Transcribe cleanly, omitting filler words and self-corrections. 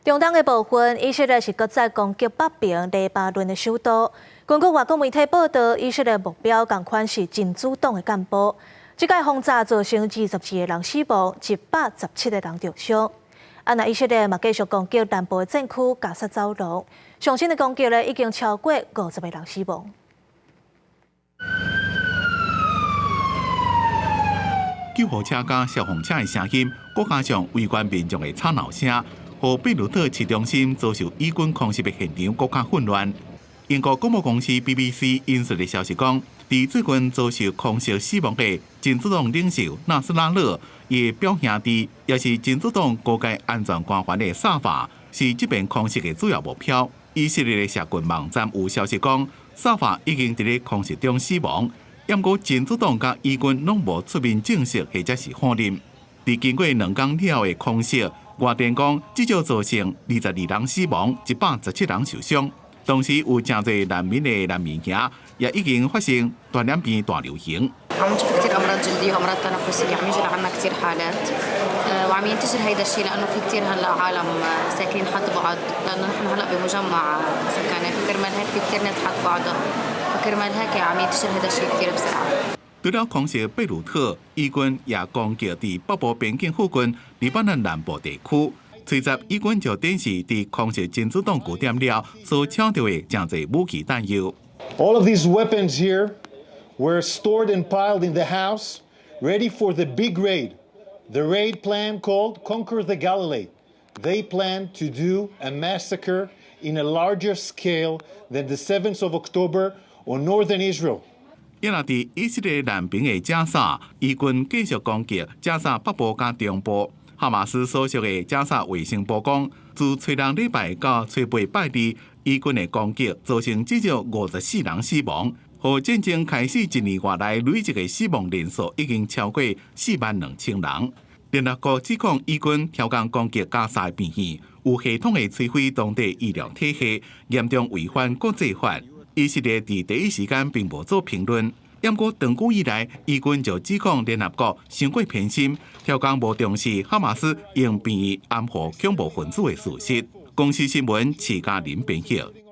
中東的部分，以色列是閣再攻擊北爿黎巴嫩的首都。根據外國媒體報道，以色列目標仝款是真主黨的幹部。這擺轟炸造成22個人死亡，117個人著傷。啊，那以色列嘛繼續攻擊南部的戰區加薩走廊，上新的攻擊咧已經超過50個人死亡。救護車佮消防車的聲音，閣加上圍觀民眾的吵鬧聲，予貝魯特市中心遭受以軍空襲的現場閣較混亂。英國廣播公司 BBC 引述的消息講，佇最近遭受空襲死亡的真主黨領袖納斯拉勒，伊的表兄弟，也是真主黨高階安全官員的薩法，是這遍空襲的主要目標。以色列的社群網站有消息講，薩法已經佇咧空襲中死亡。毋過真主黨佮以軍攏無出面證實或者是否認。佇經過2工了後的空襲，外電講至少造成22人死亡，117人受傷。同時有誠濟難民的難民營也已經發生傳染病大流行。 عم نشوف كثير امراض جلديه وامراض تنفسيه، عم يجي لعنا كثير حالات وعم ينتشر هيدا الشيء لانه في كثير هلا عالم ساكنين حد بعض، لانه نحن هلا بمجمع سكني، فكرمال هيك في كثير ناس حد بعضها، فكرمال هيك عم ينتشر هذا الشيء كثير بسرعه. 除了空襲貝魯特，以軍也攻擊佇北部邊境附近黎巴嫩南部地區。隨即以軍就展示佇空襲真主黨據點了所搶著的誠濟武器彈藥。 All of these weapons here were stored and piled in the house, ready for the big raid. The raid plan called Conquer the Galilee. They plan to do a massacre in a larger scale than the 7th of October on northern Israel. 也若佇以色列南邊的加沙，以軍繼續攻擊加沙北部佮中部。哈馬斯所屬的加沙衛生部講，自初六禮拜到初八拜二，以軍的攻擊造成至少54人死亡，予戰爭開始一年外來累積的死亡人數已經超過4萬2千人。聯合國指控以軍刁工攻擊加沙病院，有系統的摧毀當地醫療體系，嚴重違反國際法。以色列佇第一時間並無做評論。毋過長久以來，以軍就指控聯合國傷過偏心，刁工無重視哈馬斯用病院掩護恐怖分子的事實。公視新聞，徐嘉玲編譯。